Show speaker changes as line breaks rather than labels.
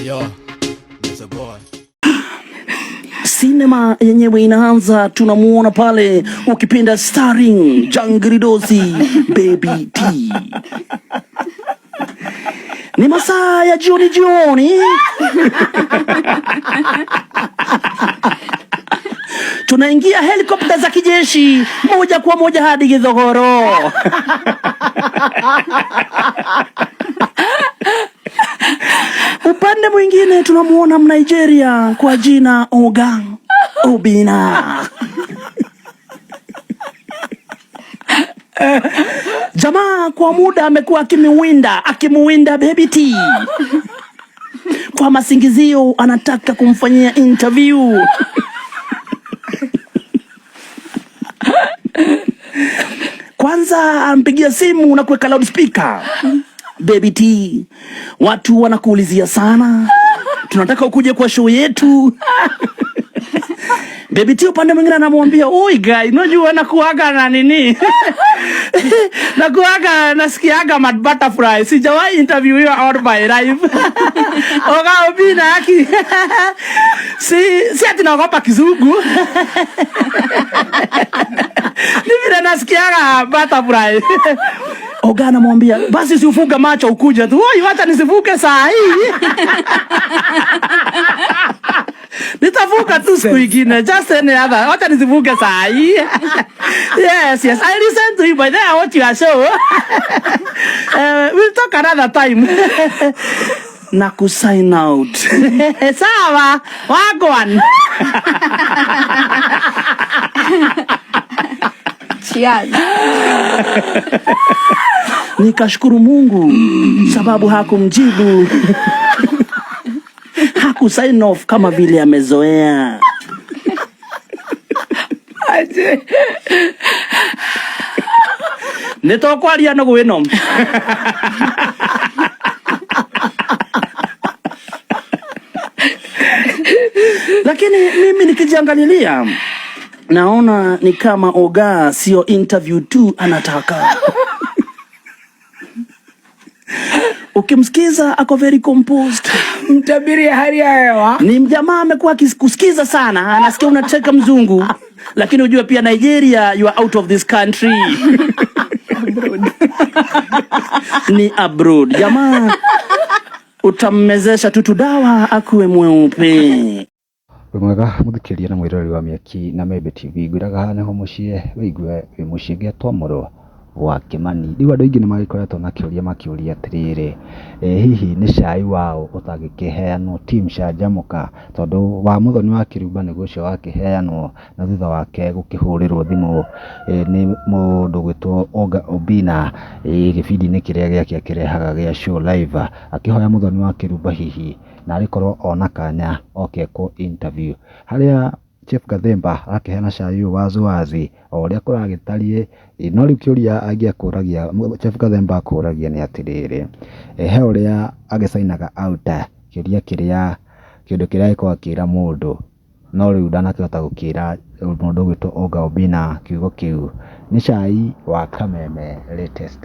Yo, it's a boy.
Sinema yenyewe inaanza, tunamuona pale ukipenda starring Jangridosi Baby T. Ni masaa ya jioni jioni, tunaingia helikopta za kijeshi moja kwa moja hadi Githogoro. Upande mwingine tunamuona Mnigeria kwa jina Oga Obina. Jamaa kwa muda amekuwa akimuwinda akimuwinda Baby T kwa masingizio anataka kumfanyia interview. Kwanza ampigia simu na kuweka loudspeaker. Baby T, watu wanakuulizia sana, tunataka ukuje kwa show yetu. Baby T upande mwingine anamwambia, "Oi guy, unajua nakuaga na nini? Nakuaga nasikiaga mad butterfly. Sijawahi interview all my life." Oga Obina aki. Si ati naogopa kizungu. Ni vile nasikiaga butterfly. Oga anamwambia, "Basi si ufunge macho ukuje tu." "Oi, wacha nisifunge saa hii. Nitavuka tu siku ingine, just any other. Wacha nisivuke saa hii." Yes, I listen to you, by then I watch your show. We'll talk another time." Na kusign out. Sawa, wagwan.
Cheers.
Nikashukuru Mungu sababu hakumjibu. Haku sign off kama vile amezoea.
Aje.
Nĩtũkwaria nũgũ ĩno. Lakini mimi nikijiangalilia naona ni kama Oga sio interview tu anataka. Ukimsikiza ako very composed.
Mtabiri hali ya hewa.
Ni mjamaa amekuwa akikusikiza sana, anasikia unacheka mzungu, lakini ujue pia Nigeria, you are out of this country. Ni abroad. Jamaa utammezesha tutu dawa akuwe mweupe.
Wĩ mwega mũthikĩrĩria na mwĩroreri wa Mĩaki na Membe TV, ngwĩraga haha nĩho mũciĩ wĩigue wĩ mũciĩ ngetwo wa Kĩmani. Rĩu andũ aingĩ nĩ magĩkoretwo na kĩũria makĩũria atĩrĩrĩ, hihi nĩ cai waũ ũtangĩkĩheanwo team Canjamũka, tondũ wa Mũthoni wa Kĩrumba nĩguo ũcio wakĩheanwo na thutha wake gũkĩhũrĩrwo thimũ nĩ mũndũ ũgwĩtwo Oga Obina gĩbindi-inĩ kĩrĩa gĩake akĩrehaga gĩa show live, akĩhoya Mũthoni wa Kĩrumba hihi narĩ korwo ona kanya oke ekwo interview, harĩa Chief Gathemba arakĩheana cai ũyũ waziwazi o ũrĩa kũragĩtariĩ. No rĩu kĩũria angĩ akũragia, Chief Gathemba akũragia nĩ atĩrĩrĩ, he ũrĩa agĩcainaga out kĩũria kĩrĩa kĩndũ kĩrĩa agĩkoragwo akĩra mũndũ, no rĩu ndanakĩhota gũkĩra mũndũ ũgwĩtwo Oga Obina kiugo kĩu. Nĩ cai wa Kameme latest.